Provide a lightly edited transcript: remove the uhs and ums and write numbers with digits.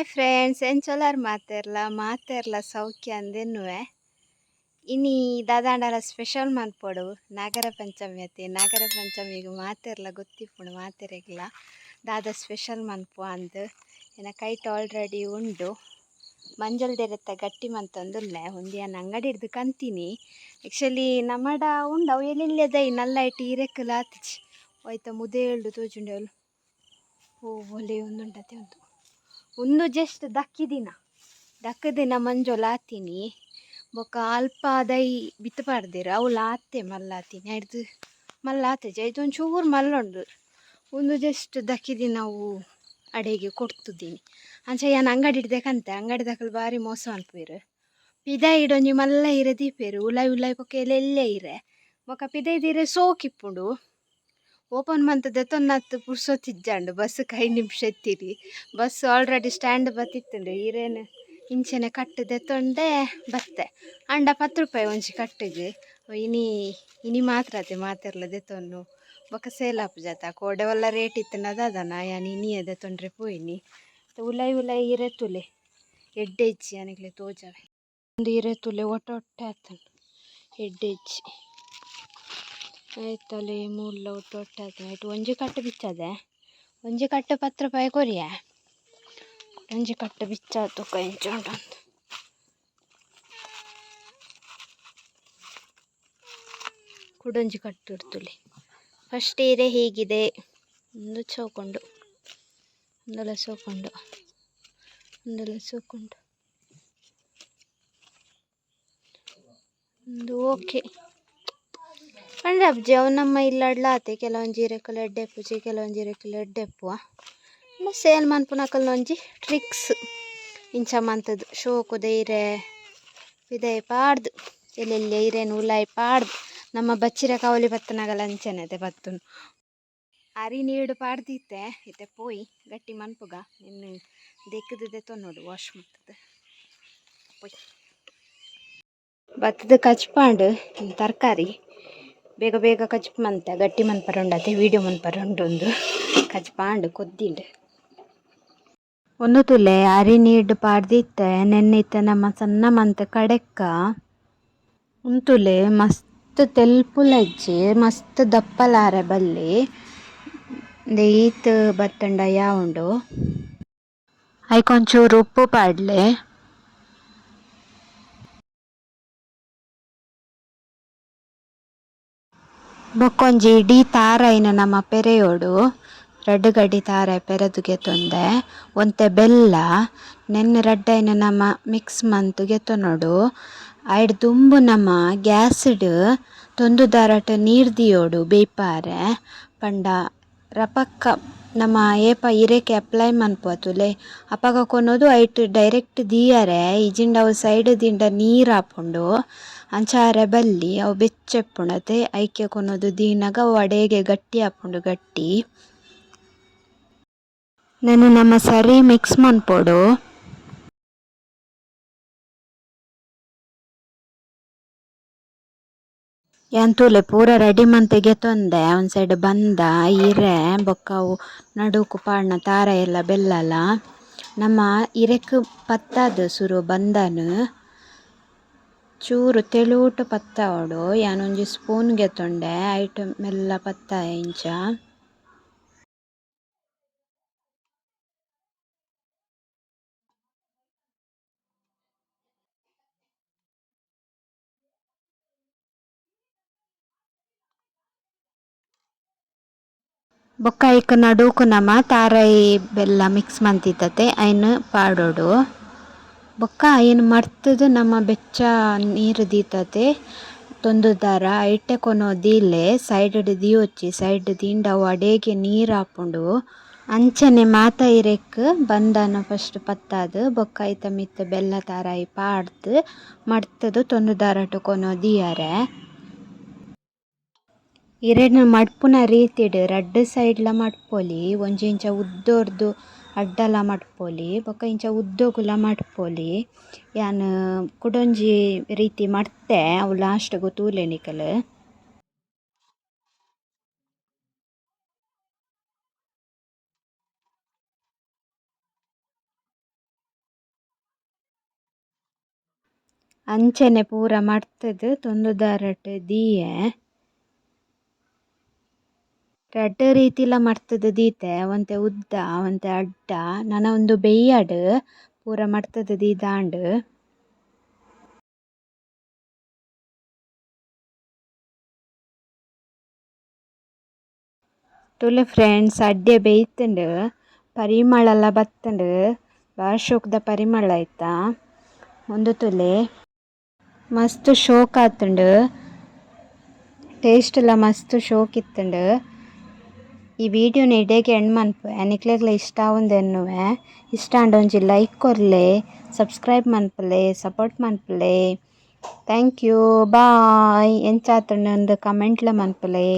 Hi friends, ಎಂಚೊಲಾರ್ ಮಾತೆರ್ಲ ಮಾತೆರ್ಲ ಸೌಖ್ಯ ಅಂದೆನ್ನುವೆ. ಇನಿ ದಾದಾಂಡಲ ಸ್ಪೆಷಲ್ ಮನ್ಪೊಡು. ನಾಗರ ಪಂಚಮಿ ಅತ್ತೆ, ನಾಗರ ಪಂಚಮಿಗ್ ಮಾತೆರ್ಲ ಗೊತ್ತಿಪ್ಪುಂಡು ಮಾತೆರೆಗ್ಲ ದಾದ ಸ್ಪೆಷಲ್ ಮನ್ಪುವ ಅಂದ್. ಎನ್ನ ಕೈಟ್ ಆಲ್ರೆಡಿ ಉಂಡು ಮಂಜಲ್ ದಿರೆತ ಗಟ್ಟಿ ಮಂತೊಂದುಲ್ಲೆ. ಉಂದು ಯಾನ್ ಅಂಗಡಿಡ್ದ್ ಕಂತಿನಿ. ಆಕ್ಚುಲಿ ನಮಡ ಉಂಡು ಅವು ಎಲ್ಲೆಲ್ಯದೈ ನಲ್ಲೈಟ್ ಇರೆಕ್ಕುಲ ಆತಿಜಿ. ಐತ ಮುದೇಲ್ಡ್ ತೋಜುಂಡು ಅವ್ಲು. ಓ ಒಲೆ ಉಂದುಂಡತೆ ಉಂದು ಉಂದು ಜಸ್ಟ್ ದಕ್ಕಿದಿನ ದಕ್ಕಿದಿನ ಮಂಜೊಲು ಆತಿನಿ. ಬೊಕ ಅಲ್ಪ ದೈ ಬಿತ್ತ್ ಪಾಡ್ದೆರ್ ಅವ್ಲು ಆತೆ ಮಲ್ಲ ಆತಿನಿ. ಐಡ್ದ್ ಮಲ್ಲ ಆತಿಜಿ. ಐಟ್ ಒಂಚೂರು ಮಲ್ಲ ಉಂಡು. ಉಂದು ಜಸ್ಟ್ ದಕ್ಕಿದಿನವು ಅಡೆಗೆ ಕೊರ್ತುದೀನಿ. ಅಂಚ ಯಾನ್ ಅಂಗಡಿಡ್ದೆ ಕಂತೆ. ಅಂಗಡಿದಕುಲು ಬಾರಿ ಮೋಸ ಮನ್ಪುವೆರ್. ಪಿದಾಯಿಡ್ ಒಂಜಿ ಮಲ್ಲ ಇರೆ ದೀಪೆರ್, ಉಲಾಯಿ ಉಲಾಯಿ ಬೊಕ ಎಲ್ಲೆಲ್ಯ ಇರೆ. ಬೊಕ ಪಿದಯ್ದ ಇರೆ ಸೋಕಿಪ್ಪುಂಡು. ಓಪನ್ ಮಂತ್ ದೆತೊನ್ನತ್ ಪುರ್ಸೊತ್ತು ಇಜ್ಜಾಂಡ್. ಬಸ್ಕ್ 5 ನಿಮಿಷ ಇತ್ತಿನಿ. ಬಸ್ ಆಲ್ರೆಡಿ ಸ್ಟ್ಯಾಂಡ್ ಬತ್ತಿತ್ತುಂಡು. ಇರೆನ್ ಇಂಚನೆ ಕಟ್ ದೆತೊಂಡೆ ಬತ್ತೆ. ಆಂಡ 10 ರೂಪಾಯಿ ಒಂಜಿ ಕಟ್ಟಿಗ್. ಇನಿ ಇನಿ ಮಾತ್ರ ಅತೆ ಮಾತೆರ್ಲ ದೆತೊನ್ನು. ಬೊಕ ಸೇಲ್ ಆಪುಜತ. ಕೋಡೆ ಒಲ್ಲ ರೇಟ್ ಇತ್ತ್ಂಡ ದಾದನ ಯಾನ್ ಇನಿಯೇ ದೆತೊಂಡ್ರೆ ಪೋಯಿನಿ. ಉಲಾಯಿ ಉಲಾಯಿ ಇರೆ ತೂಲೆ ಎಡ್ಡೆ ಇಜ್ಜಿ ಯಾನ್ ತೋಜಾವೆ. ಉಂದು ಇರೆ ತೂಲೆ ಒಟ್ಟೆ ಒಟ್ಟೆ ಆತುಂಡು, ಎಡ್ಡೆ ಇಜ್ಜಿ. ಐತಲೆ ಮುಲ್ಲ ಒಟ್ಟೆ ಒಟ್ಟೆ ಆತುಂಡು. ಐಟ್ ಒಂಜಿ ಕಟ್ಟು ಬಿಚ್ಚದೆ, ಒಂಜಿ ಕಟ್ಟು 10 ರೂಪಾಯಿ ಕೊರಿಯೆ. ಒಂಜಿ ಕಟ್ಟು ಬಿಚ್ಚ ತುಕ ಎಂಚ ಉಂಡು. ಕುಡೊಂಜಿ ಕಟ್ಟು ಇಡ್ತುಲೆ. ಫಸ್ಟ್ ಇರೆ ಹೀಗಿದೆ. ಒಂದು ಚೌಕೊಂಡು, ಒಂದೆಲ್ಲ ಸೋಕುಂಡು, ಒಂದೆಲ್ಲ ಸೋಕುಂಡು. ಒಂದು ಓಕೆ ಪಂಡ ಅಬ್ಜಿ ಅವು ನಮ್ಮ ಇಲ್ಲಡ್ಲ ಆತೆ. ಕೆಲವೊಂಜಿ ಇರೆಕುಲು ಎಡ್ಡೆ ಇಪ್ಪುಜಿ, ಕೆಲವೊಂಜಿ ಇರೆಕುಲು ಎಡ್ಡೆ ಇಪ್ಪುವ. ಸೇಲ್ ಮನ್ಪುನಕಲ್ನ ಒಂಜಿ ಟ್ರಿಕ್ಸ್ ಇಂಚ ಮಂತುದು ಶೋಕುದ ಇರೆ ಪಿದಯಿ ಪಾಡ್ದು ಎಲ್ಲೆಲ್ಯ ಇರೆನ್ ಉಲಾಯಿ ಪಾಡ್ದು ನಮ್ಮ ಬಚ್ಚಿರ ಕಾವಲಿ ಬತ್ತನಾಗಲ ಅಂಚನೆ ಅತೆ ಬತ್ತುನು. ಅರಿ ನೀರ್ಡ್ ಪಾಡ್ದಿತ್ತೆ, ಇತ್ತೆ ಪೋಯಿ ಗಟ್ಟಿ ಮನ್ಪುಗ. ಇನ್ನು ದೆಕ್ಕುದು ದೆತ್ತೊನ್ನೋಡು ವಾಶ್ ಮಲ್ತುದು ಪೋಯ್. ಬತ್ತದ ಕಚ್ಪಾಂಡ್ ತರಕಾರಿ ಬೇಗ ಬೇಗ ಕಚ್ಪ್ ಮಂತೆ ಗಟ್ಟಿ ಮನ್ಪರೆ ಉಂಡತೆ, ವೀಡಿಯೋ ಮನ್ಪರೆ ಉಂಡು. ಉಂದು ಕಚ್ಪಾಂಡ್ ಕೊದ್ದಿಂಡ್. ಒಂದು ತುಲೆ ಅರಿ ನೀರ್ಡ್ ಪಾಡ್ದಿತ್ತೆ, ನೆನ್ನೆ ಇತ್ತೆ ನಮ್ಮ ಸಣ್ಣ ಮಂತ್ ಕಡೆಕ್ಕ. ಉಂತುಲೆ ಮಸ್ತ್ ತೆಲ್ಪುಲ ಇಜ್ಜಿ, ಮಸ್ತ್ ದಪ್ಪಲಾರೆ ಬಲ್ಲಿ. ಈತ್ ಬತ್ತುಂಡ ಯಾವುಂಡು. ಐಕ್ ಒಂಚೂರು ಉಪ್ಪು ಪಾಡ್ಲೆ. ಬೊಕೊಂಜಿ ಇಡೀ ತಾರಾಯಿನ್ ನಮ ಪೆರೆಯೊಡು. ರಡ್ಡ್ ಗಡ್ಡಿ ತಾರಾಯಿ ಪೆರೆದ್ ಗೆತೊಂದೆ. ಒಂತೆ ಬೆಲ್ಲ ನೆನ್ನೆ ರಡ್ಡೈನ್ ನಮ ಮಿಕ್ಸ್ ಮಂತ್ ಗೆತೊನೊಡು. ಐಡ್ ದುಂಬು ನಮ ಗ್ಯಾಸ್ ಡ್ ತೊಂದುರ್ ದಾರಟ್ ನೀರ್ ದೀಯೊಡು ಬೇಯ್ಪಾರೆ. ಪಂಡ ರಪಕ್ಕ ನಮ ಏಪ ಇರೆಕ್ ಅಪ್ಲೈ ಮನ್ಪುವ ತೂಲೆ ಅಪಗ ಕೊನೊದು ಐಟ್ ಡೈರೆಕ್ಟ್ ದೀಯರೆ. ಇಜ್ಜಿಂಡ ಅವು ಸೈಡ್ ದೀಂಡ ನೀರ್ ಆಪುಂಡು. ಅಂಚ ಆರೆ ಬಲ್ಲಿ, ಅವು ಬೆಚ್ಚ ಇಪ್ಪುಂಡು ಅತೆ. ಐಕೆ ಕೊನೊದು ದೀನಗ ಅವು ಅಡೇಗೆ ಗಟ್ಟಿ ಆಪುಂಡು ಗಟ್ಟಿ. ನೆನ್ ನಮ ಸರಿ ಮಿಕ್ಸ್ ಮನ್ಪೊಡು. ಯಾನ್ ತೂಲೆ ಪೂರ ರೆಡಿ ಮಂತ್ ಗೆತೊಂದೆ. ಒಂಜಿ ಸೈಡ್ ಬಂದ ಇರೆ ಬೊಕ್ಕ ಅವು ನಡುಕು ಪಾಡ್ನ ತಾರಾಯಿ ಎಲ್ಲ ಬೆಲ್ಲಲ. ನಮ ಇರೆಕ್ ಪತ್ತಾದ್ ಸುರು ಬಂದನ್ ಚೂರು ತೆಲೂಟು ಪತ್ತಾವೊಡು. ಯಾನ್ ಒಂಜಿ ಸ್ಪೂನ್ ಗೆತೊಂಡೆ, ಐಟ್ ಮೆಲ್ಲ ಪತ್ತಾಯೆ ಇಂಚ. ಬೊಕ್ಕ ಐಕ್ ನಡುಕು ನಮ ತಾರಾಯಿ ಬೆಲ್ಲ ಮಿಕ್ಸ್ ಮಂತಿತ್ತತೆ ಐನ್ ಪಾಡೊಡು. ಬೊಕ್ಕ ಐನ್ ಮಡ್ತುದು ನಮ ಬೆಚ್ಚ ನೀರ್ ದೀತತೆ ತೊಂದುರ್ ದಾರ ಐಟೆ ಕೊನೊ ದೀಲೆ. ಸೈಡ್ ಡ್ ದೀವೊಚ್ಚಿ, ಸೈಡ್ ಡ್ ದೀಂಡ ಅವು ಅಡೇಗೆ ನೀರ್ ಆಪುಂಡು. ಅಂಚನೆ ಮಾತ ಇರೆಕ್ ಬಂದನ ಫಸ್ಟ್ ಪತ್ತಾದ್ ಬೊಕ್ಕ ಐತ ಮಿತ್ತ್ ಬೆಲ್ಲ ತಾರಾಯಿ ಪಾಡ್ದ್ ಮಡ್ತುದು ತೊಂದುರ್ ದಾರಟ್ ಕೊನೊ ದೀಯರೆ. ಇರೆನ್ ಮಡ್ಪುನ ರೀತಿಡ್ ರಡ್ಡ್ ಸೈಡ್ ಲ ಮಡ್ಪೊಲಿ. ಒಂಜಿ ಇಂಚ ಉದ್ದೊರ್ದು ಅಡ್ಡಲ ಮಡ್ಪೊಲಿ ಬೊಕ ಇಂಚ ಉದ್ದೊಗುಲ ಮಡ್ಪೊಲಿ. ಯಾನ್ ಕುಡೊಂಜಿ ರೀತಿ ಮಡ್ತೆ ಅವು ಲಾಸ್ಟ್ ಗು ತೂಲೆ ನಿಕುಲು. ಅಂಚನೆ ಪೂರ ಮಡ್ತುದು ತೊಂದುರ್ ದ ಅರಟ್ ದೀಯೆ. ರಡ್ಡ್ ರೀತಿಲ ಮಡ್ತುದು ದೀತೆ ಒಂತೆ ಉದ್ದ ಒಂತೆ ಅಡ್ಡ ನನ ಉಂದು ಬೆಯ್ಯಡ್ ಪೂರ ಮಡ್ತುದು ದೀದಾಂಡ್. ತೂಲೆ ಫ್ರೆಂಡ್ಸ್ ಅಡ್ಡೆ ಬೇಯ್ತುಂಡು ಪರಿಮಳಲ ಬತ್ತುಂಡು ಬಾರಿ ಶೋಕುದ ಪರಿಮಳ ಐತ ಉಂದು ತೂಲೆ ಮಸ್ತ್ ಶೋಕು ಆತುಂಡು ಟೇಸ್ಟ್ ಲ ಮಸ್ತ್ ಶೋಕು ಇತ್ತುಂಡು. ಈ ವಿಡಿಯೋನು ಇಡೆಗ್ ಎಂಡ್ ಮನ್ಪುವೆ ನಿಕ್ಲೆಗ್ಲ ಇಷ್ಟ ಆವುಂದು ಎನ್ನುವೆ ಇಷ್ಟ ಆಂಡ ಒಂಜಿ ಲೈಕ್ ಕೊರ್ಲೆ ಸಬ್ಸ್ಕ್ರೈಬ್ ಮನ್ಪುಲೆ ಸಪೋರ್ಟ್ ಮನ್ಪುಲೆ thank you ಬಾಯ್ ಎಂಚ ಆತುಂಡು ಅಂದ್ ಕಮೆಂಟ್ ಲ ಮನ್ಪುಲೆ.